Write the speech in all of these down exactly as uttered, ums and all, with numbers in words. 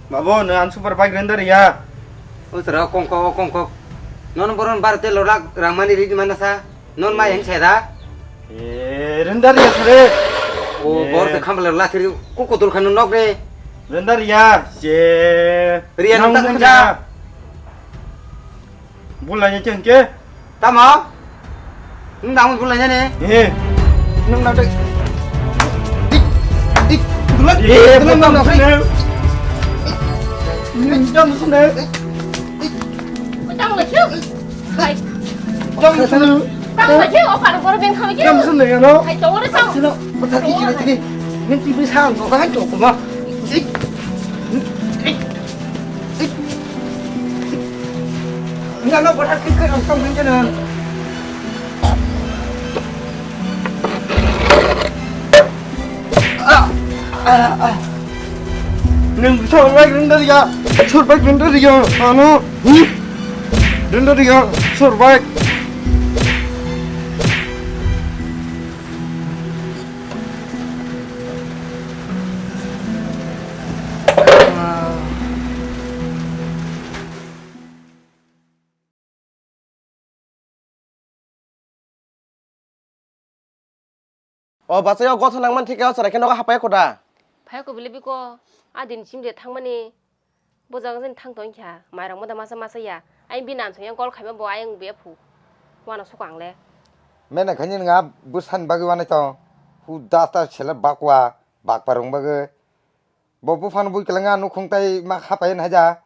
Babu, no ang super bike render ya. O sara kongkok, o kongkok. Non boron bar te lorak rangmani ri mana sa. Non mai heng seda. E, render ya sare. O bor te khambal la thiri ko ko dol khanu nok re. Render ya. Je. Riya nang nang ta nang khanja. Ya. Bulaina chengke. Tamo? Nwng damo bulaina ne? Eh. Nwng nang dai. Dik, dik, dulan, eh, dulan, nwng nang dai. Nwng damo sene. Tamo le chu. Bai. Damo sene. Tamo le chu, o par bor ben khami chu. Damo sene ano. Hai to ore tamo. Sino, bata ki kile tini. Nwng ti bisa ang ko kan to ko ma. Dik. Dik. Dik. Nga no bora tik kar ang tong hanja na. Ah, ah, ah. Nwng bwsa bai rwng da ya. Sur bai rwng da ya. Ano. Hmm? Rwng da ya. Sur bai. O bachai o gotha nangmani thik khe o chwrai khe nogo hapai kho da? Phai kho bile biko, a din sim de thangmani, bojang jani thang tong kha, mairang moda masa masa ya, ai bini ansong yang gol khaima bo ayang be phu, wana suka ang le. Mena khani nga bwsani bagwi wanai tong, hu das das sele bakwa, bakpa rung bagwi. Bo buphano bui kwlwng a nukhung tai ma hapai hwn haja.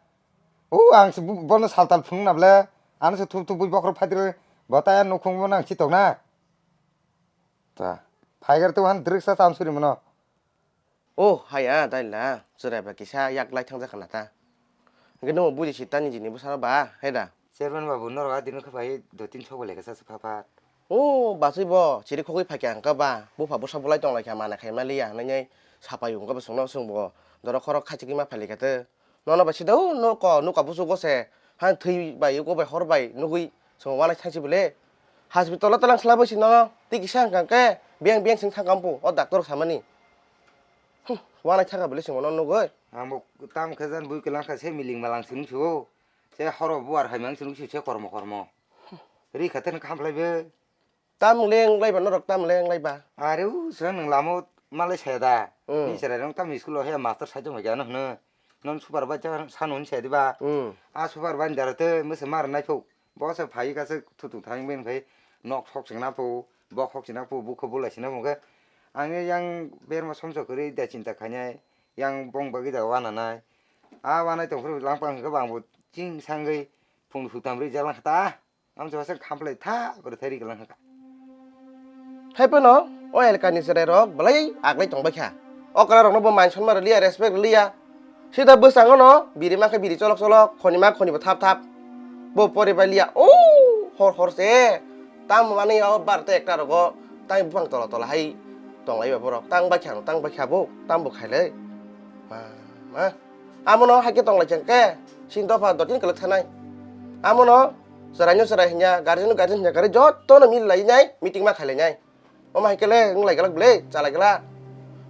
O ang se bu-, bono saltal phunuk na ble. Ano se thup thup bui bokhorok phaidrwi. Bo tai a nukhung bono ang chitok na. Ta. Phaigar tu han drik sa tam suri mono. O haya dai la. Chwrai ba kisa yak lai thang jakha na ta. Hwnkhe nwng buji si tani jini bwsano ba, hai da? Chairman babu, norok a dino khe pai do tin sok bai lai kha sa se pha pha. O, bachwi bo chiri khogwi phai kha hwnkha ba, bupha bwsa bolai tong lai kha, mana khai ma liya hwnwi sapai wngkha bo chwngno, chwng bo jorok khorok khaichigwi ma phai lai kha tei. Nono bai sida o noko, nuka buchuk o se, ha thwi bai, oko bai, hor bai nugwi chwng uanai thangsi bole. Hospital o twlang sla bai si nono, tei kisa hwnkha khe, biyang biyang sing thang kha bo, o doctor samani. Hmm, uanai thang kha bole chwng bono nugwi. Ang bo tamo khe jan bui kwlang kha se miling malang sini su. Se horo buar hai mang sini su se kormo kormo. Ri kha tei khamlai be. Tamung le wng lai ba norok, tamung le wng lai ba. Are u se nwng lamo malai saya da. Hmm. Ni chwrai rong tam school o he master sai tong kha no hwno. Non super bai cha sanu hwn saya di ba. Hmm. A super bai dara te mese mar nai phok. Bo se phai ka se thutung thang ben khai nok sok sing na pho, bok sok sing na pho, bukho bulai sing na pho khe. Ang yang berma somso kwrwi da chinta khainai, yang bong bagwi da wana nai. A wanai tong phuru langpang khe bang bo ching sangwi phung hutam ri jalang kha ta. Amchai waisa khamplai tha, kwrwi thai ri kwlang kha. Hai phano, o elkani chwrairok belai aglai tongbai kha. Okra rokno bo man sonma rwliya, respect rwliya. Sida bwskango no biri mankhe biri cholok cholok, khoni ma khoni bo thap thap. Bo poribai liya, o hor hor se. Tamo manwi o bar tei ekta rogo, tang buphang tola tola hai tonglaiba borok. Tang bai kha no, tang bai kha bo, tang bo khailai. Ma, ma. Amono hai khe tong lai khe, sini dopha dotini kwlwk thanai. Amono chwraino chwrai hinya, guardian no guardian hinya, gari jotono mil lai nai, meeting ma khailai nai. Omo hai khe le wng lai glak bwle, cha lai glak.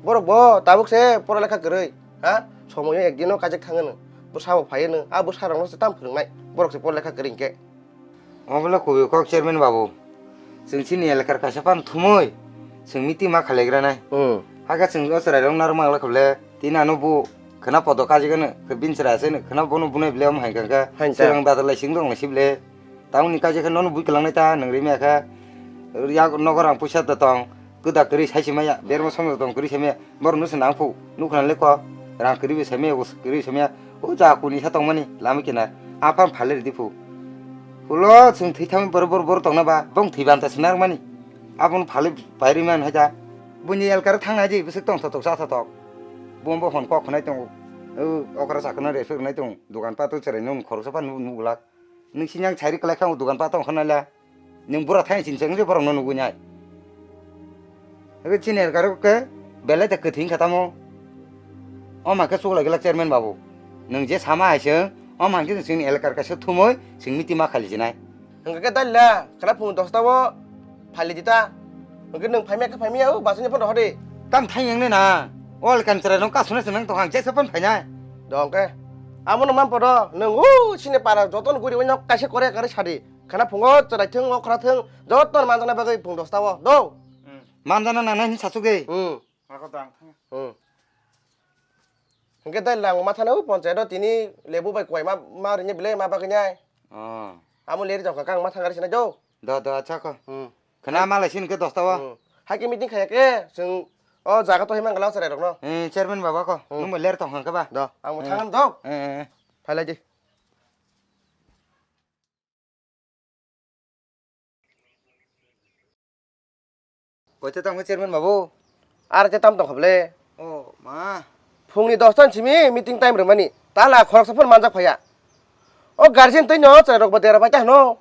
Borok bo tabuk se pora lekha kwrwi, ha? Somoyo ek dino kajak thang hwno. Bwsa bo phai hwno, a bwsa rokno se tam phwrwng nai. Borok se pora lekha kwrwi hinkhe. Omo bole kubui kok chairman babu. Chwng chini elakar kaisa phano thumui, chwng meeting ma khalaigra nai. Hmm. Hakhe chwng o chwrai rok narwk mang lai kha bole, tini ano bo khwna podo kajik ano, khe bini chwrai se khwna bono bunai bole omo hai kha khe. Hai ta. Chwrang badal lai sing dong lai si bole. Tamoni kajik khe nono bui kwlang nai ta, nwng rimya khe. Yak nogo rang puisa da tong. Kwda kwrwi sai se maya, berma somjak tong kwrwi sai maya, borok no se nang phu, nukha le kok, rang kwrwi bo sai maya, kwrwi sai maya, o ja kuni sa tongmani, lama kinar, aphang phale ridi phu. Ulo chwng thwi thangwi borok, borok, borok tongna ba, bong thwi banta se narwkmani, abono phale pai rwi man hai ja. Buini elkar thang nai di, bwswk tong thotok, cha thotok. Bo bo hwn kok khwnai tongo, o okra sa khwnai respect rwnai tongo, dogan pato chwrai nung khoroksa phano nuglak. Nwng sini ang sairi kwlai kha, o dogan pato wngkha nai la. Nwng bura thani chini chengse borok no nugui nai. Ego chini elkar ke belai ta kwthwi wngkha tamo. O ma khe chuklai glak chairman babu. Nwng je sama hai se, o ma khe chini elkar kaisa thumui, chini meeting ma khali jinai. Hwnkhe khe dal la, khana phung dosta o phali dita. Hwnkhe nwng phaimya khe phaimya o, basani phone rohor di. Tam thang yang ne na. O elkan chwrai no kasuna se nang tong ang jesa phone phainai. Do hwnkhe. Amo no man podo, nwng o sini para jotono guri o nok kaisa kore kare sadi. Khana phungo chwrai thung, okra thung, jotono manjakna bagwi phung dosta o. Do. Hmm. Manjana nangnai hin sachugwi. Hmm. Ako dang thang. Hmm. Hwnkhe dai lang ma thana o ponchayat o tini lebu bai koi ma, ma rini bile ma bagwi nai. Oh. Amo leri jokha kang ma thang ari sinai do. Do, do, acha ko. Hmm. Khana malai sin ke dosta o. Hmm. Hai ke meeting khaya ke, chwng o jaga to himang gala chwrai rokno. Eh, chairman baba ko. Hmm. Nung ler tong hang ke ba? Do, ang bo Hmm. thangan do. Eh, eh, eh. Phailai di. Koita tamo chairman babu? Ar te tam tong kha ble? Oh, ma. Phungni dos ta ni simi meeting time rwmani. Tala khoroksa phone manjak phaiya. O guardian twi no chwrai rok bo dera pai ta hwno.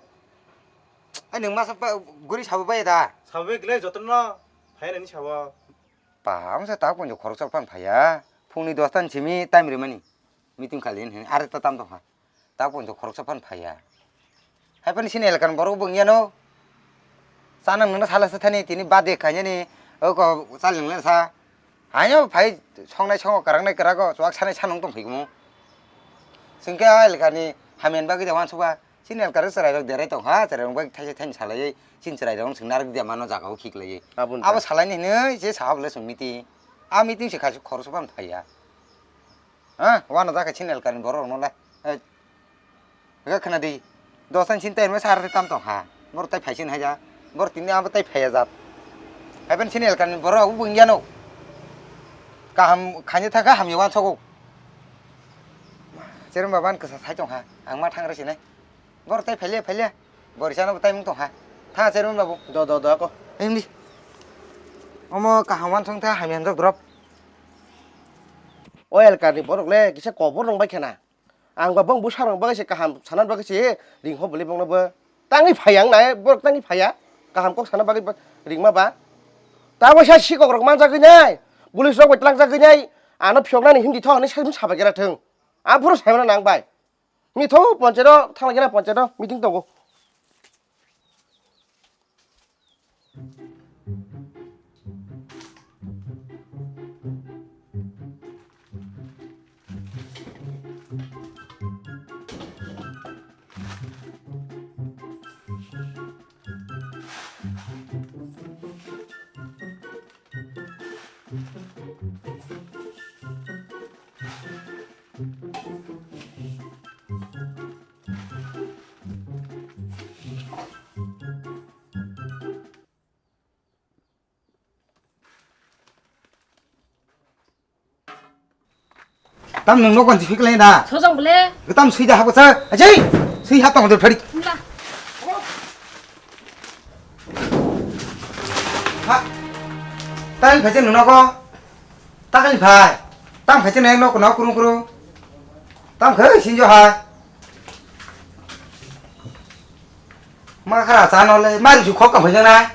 Ai nwng masa pa guri sabo bai da. Sabo bai kle jotono phai nani sabo. Pa, ang sa tak ponjo khoroksa phone phaiya. Phungni dos ta ni simi time rwmani. Meeting khali hin, are ta tam tongkha. Ta ponjo khoroksa phan phaiya. Hai phani sini elkan borok bo wngya no. Chanang nangna sala sa thani tini bade khainani oko chali nangla sa. Haino phai songnai songo kwrangnai kwrago chuak sanai sanung tong phai kamo. Singke a elkani hamyan bagwi da wansukha. Sini elkar chwrai rok derai tongkha, chwrai rok bai thaisa thaini salai. Sini chwrai rok sing narwk dia mano jaga o khiklai. Aboni Abo ta. Salai ni hinwi je sahab le sung meeting. A meeting se khasu khoroksa phan phaiya. Ha, wano jakha sini elkani borok rokno le. Ei, ga khna di. Dos tan sin tai ma sar tam tong ha. Bor tai phai sin haja. Bor tini abo tai phai jat. Hai ben sini elkani borok abo wngya no. Kaham khani thaka hamya wansogo. Cherem baban kasa sai tong ha. Ang ma thang re sinai. Bor tai phaile, phaile. Bor isano tai mung tong ha. Tha cherem babu. Do, do, do, ko. Hindi. Omo kaham wansong tha hamya drop drop. O elkar ni borok le kisa kobor rong bai khena. Ang ba bong bwsa rong bagwi se kaham sana bagwi se ring ho bwle bong no bo. Tangwi phai ang nai borok tangwi phaiya. Kaham kok sana bagwi ba-, ring ma ba. Ta bo sa sikok rok man jagwi nai. Police rok bai tlang jagwi nai. Ano phiyok nani hindi tho ni sa sa bai gra thung. Ang phuru sai mano nang bai. Mitho ponchero thang lagi na ponchero meeting tongo. Tam nung no kon jiphik lai da. Sojang bole. Tam sui da habo sa. Ajai. Sui ha tong do thari. Nla. Ha. Tam phaje nung no ko. Takali phai. Tam phaje nai no ko no kurung kurung. Tam khai sinjo ha. Ma khara cha no le, mari su khok ka phai na.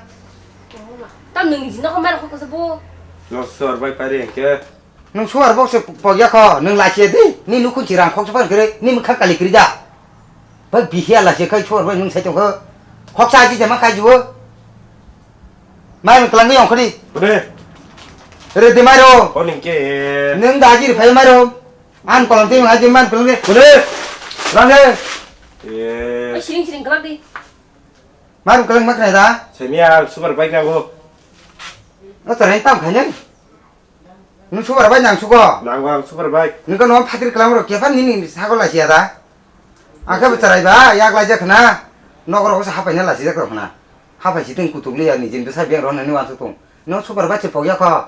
Tam nung jin no ko mari khok ka bo. No sor bai pari ke. Nung suar bo se pogya kho, nung la che di. Ni nukun chi rang khok sa phan kre, ni mukha kali kri da. Bai bihia la che kai suar bai nung sai tong kho. Khok sa ji de ma kai ju. Mai nung tlang ni ong khri. Re. Re de mai ro. O ning ke. Nung da ji phai mai ro. An kolom twi mung aji man kolom twi. Kule. Lang de. Eh. Oi, siring siring kelak di. Mar kelak mak nai da. Semi al super bike na go. No to ren tam khainai. Nung super bike nang sugo. Nang go super bike. Nung ko no phatir kelam ro kepan nini sago la sia da. Ang khe bo chwrai ba yak lai jak khna. Nok ro sa hapai na la si jak khna. Hapai si teng kutuk li ani jin do sa biang ro nani wan su tung. No super bike se pok ya kho.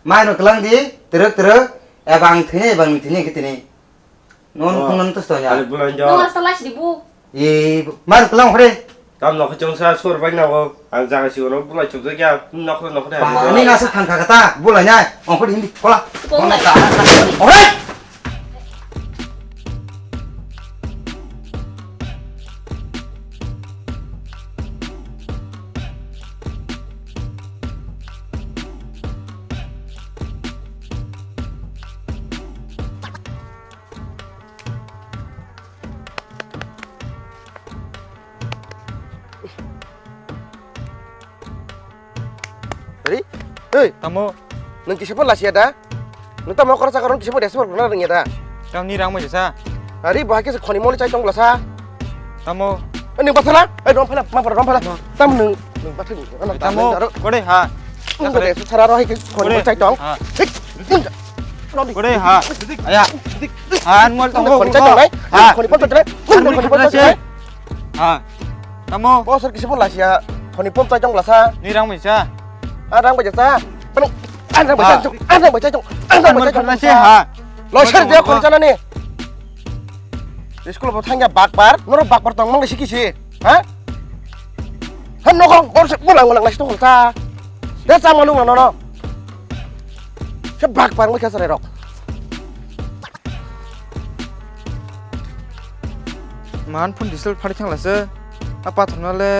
Mai no kelang di, teruk teruk, ebang thini, ebang thini ke tini. Non Oh. Kung non tus to ya. Kali bulan Nung jauh. Asa last di bu. Ye, mar kelang hore. Tam nok chong sa sur bai na go. Ang jaga si ono bulai chok ya. Nok nok na. Ba, ni nasa thang kha kata, bulai nai. Ong hore hindi, kola. Kola. Ong nai ka. Ore. Ri? Oi, tamo. Nung kisa pun lasia da? Nung tamo kora sakar nung kisa pun desa pun rungya da? Tamo ni rang bai sa. Ari bahai khe khoni moli chai tong bwla sa. Tamo. Eh, nwng bathana? Eh, rom phala, ma phala, rom phala. Tamo. Tamo nwng, nwng bathai. Tamo. Kore ha. Nwng de sara rohai khe khoni moli chai tong. Ha. Thik. Kore ha. Aya. Ha, an mol tong. Khoni chai tong nai. Ha. Khoni pon tong nai. Khoni pon tong nai. Ha. Tamo. Bosor kisi pon lasia. Khoni pon chai tong bwla sa. Ni rang bai sa. Ah, rang bai sa. Ano, ah, rang bai sa. Ah, rang bai sa. Ah, rang bai sa. Ha. Lo ser dia khoni chana ni. School bo thangya bakbar, norok bakbar tong mang siki si, ha? Han nokong bor se bulang bulang nasi tong ta. Dia sama lu ngono no. Se bakbar mo kasa rok. Man phone display phari thang lase. Apa thangna le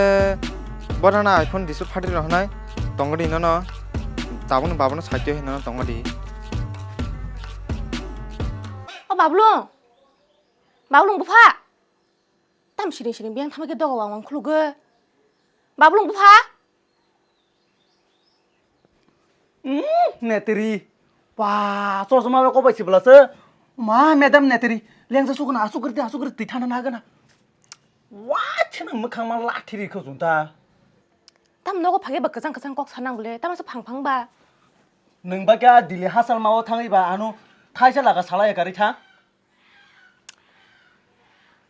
borana iPhone display phari rok nai. Tongodi no no. Tabung babano saityo hino tongodi. O Bablu. Bablu bupha. Tam siring siring biyang thamake doga wang wang khulugo. Bablu bupha. Umm, netri. Ba, chosma bai kobai sibla se. Ma, madam netri. Lengsa sukuna asuk gerti, asuk gerti thana na gana. Wa, chini mwkhang ma lathi ri khujung ta. Tam nogo phage ba kwchang kwchang kok sanang bole. Tam sa phang phang ba. Nwng ba kya Delhi hasal ma o thangwi ba ano thaisa laga salai kari tha.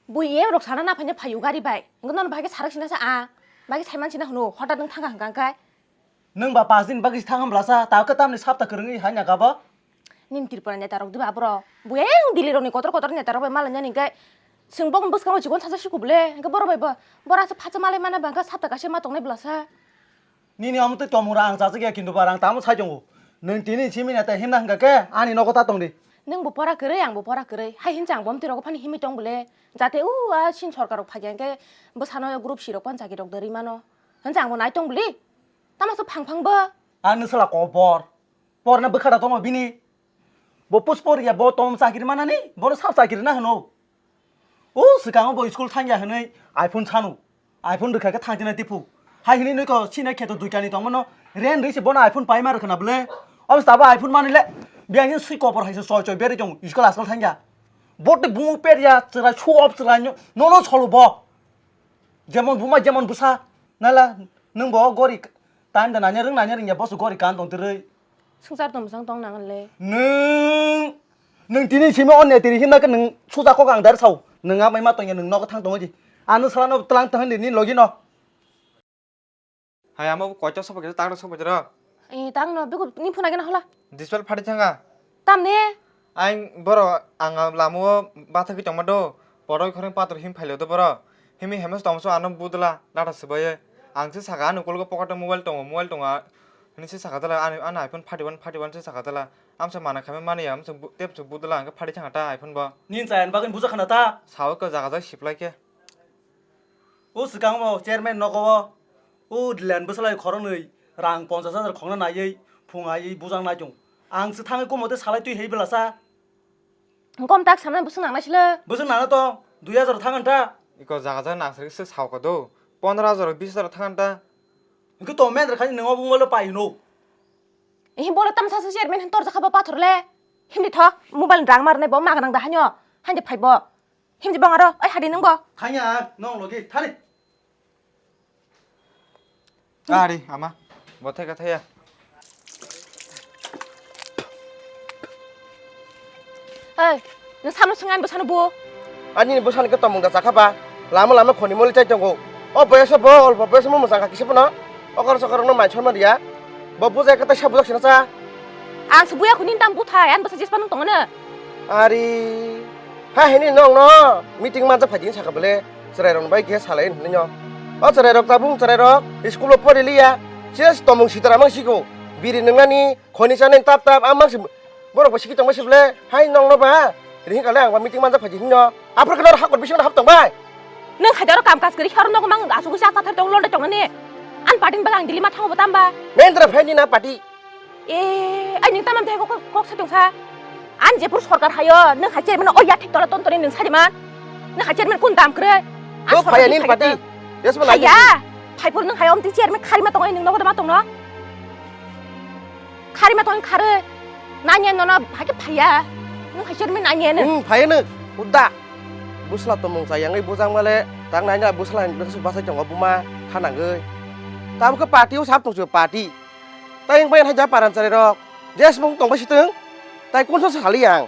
Bui ye rok sana na phanya phayu gari bai. Ngo non bai ke sarak sina sa a. Bai ke saiman sina hunu. Hotat nung thanga hangkang kai. Nwng ba pas din bagwi thang hamla sa. Ta ka tamni sapta kwrwngwi hanya gabo. Nin Tripura neta rok diba abro. Bui ye Delhi rok ni kotor kotor neta rok bai malanya ni kai. Sing bok bwskang chikon sasa siku bole. Ke boro bai bo. Bora sa phacha malai mana bangka sapta kaisa ma tongnai bwla sa. Nini omo twi tomung rang ang chajak ya, kintu ba rang tamo sai tongo. Nwng tini simi na tei himna hwnkha khe ani nogo ta tong di. Nwng bo pora kwrwi, ang bo pora kwrwi. Hai hincha ang bo amtwi rogo phani himwi tong bole. Jate o a sin sorkar rok phai khe bwsano group C rok panchayat rok dori mano. Hincha ang bo nai tong bole. Tamo se phang phang bo. Ang nwsala kobor. Porna bwkha da tongo bini. Bo puspor ya, bo tom chakiri manani, bono sab chakiri na hwno. O swkango bo school thangya hwnwi iPhone sanu. iPhone rwkha khe thangtina tipu. Hai hwnwi nwi ko sina kheto duitani tongmano, ren rwi se bono iPhone paima rwkhna bwle. Obos tabo iPhone manwi le, biyang sui kopor hai se choi choi berwi tongo, school askol thangya. Bo twi bumung perya, chwrai show off chwrai no, nono solo bo. Jemon buma, jemon bwsa, nala, nwng bo gori time da nanya rwng, nanya rwngya, boso gori kan tong twrwi. Swngchar tong bwsang tong nang le. Nwng, nwng tini simi o netiri hinna khe nwng suja kok ang dar sao. Nwng amai ma tongya, nwng nogo thang tongo di. Ano salano tlang tong hindi ni logi no. Hai amo koito sobo kisa tang sobo jero. Eh, tang no, bego ni phone agena hola. Dispel phari thanga. Tamni? Ang boro ang lamo bathagwi tongma do. Poroi khoreng pator him phailo do boro. Himi hemes tongso ano budla data swbaye. Ang se saka ano kolgo pocket mobile tongo, mobile tongo. Hini se saka dala ano, ano iPhone forty one, forty one se saka dala. Amsa mana khame mani ya, amsa bu-, tep su budla ang phari thanga ta iPhone bo. Nin chayan bagin buja khana ta. Sao ko jaga jai siplai ke. O swkango chairman nogo o, o land bwsalai khoroknwi rang ponchash hajar khokna naiwi phung aiwi bujang nai tongo. Ang se thangwi komote salai twi hai bwlasa. Kom tak sana bwswk nangnai sila. Bwswk nangna tong, dui hajar thang ta. Iko jaga jaga nang sari se sao ka do. Pondro hajar, bis hajar thang ta. Hwnkhe to mendra khani nwngo bumalo pai hino. Ehi bole tamsa se chairman hin torjakha ba pathor le. Hindi tho, mobile rang marne bo magnang da hanyo. Hande phai bo. Himdi bong aro, oi hadi nung bo. Thangya, nong logi, thani. Ari, ama, bo theka thaya. Oi, nung samno swngan bo sano bo. Ani ni bwsani khe tomung da chakha ba. Lama lama khoni moli chai tongo. O boyoso bo, olpo boyoso mo mwchang kha kisa phano. Okor sokor no mai chorma dia. Bo bujai khe tai sa bujak sina cha. Ang se buya khuni tam buthai, an bwsa jespa nung tongno. Ari, ha hini nong no meeting manjak phai din saka bole, chwrai rok bai khe salai hwnwi no. O chwrai rok tabung chwrai rok school o pori liya, ses tomung sitara mang siko, biri nwngnani, khoni chanai tap tap, amang si borok bo siki tongma si bole, hai nong no ba, rihing kale ang ba meeting manjak phai di hwnwi no. Aphuru khe noro hakor bisingo hap tong bai. Nwng hai doro kam kaj kwrwi khe oro nogo mang asugwi cha cha thar tong londai tong nani. An party ni bagwi ang Delhi ma thango bo tamba. Mendra phai ni na party. E, ai nwng tamam thai kok kok sa tong sa. An jepur sorkar hayo, nwng hai chairman o ya thik tola ton toni nwng sari man. Nwng hai chairman kun dam kwrwi. An bo sorkar phai ni thik party. Yes ma. Phai ya. Phai pur nwng hai om ti chairman khari ma tong ai nwng nogo da ma tong no. Khari ma tong khari. Nanya nono hai khe phai ya. Nwng hai chairman ani ano. Hmm, phai nwng. Uda. Bwsla tongmung chayangwi bujang male, tang nai na bwsla ni bwswk bachai tongo buma khanangwi. Tabuk khe party o sap tongsi party. Tai wng bai hai ja paran chari rok. Jesmung tong bai sitwng. Tai kunsa sali ang.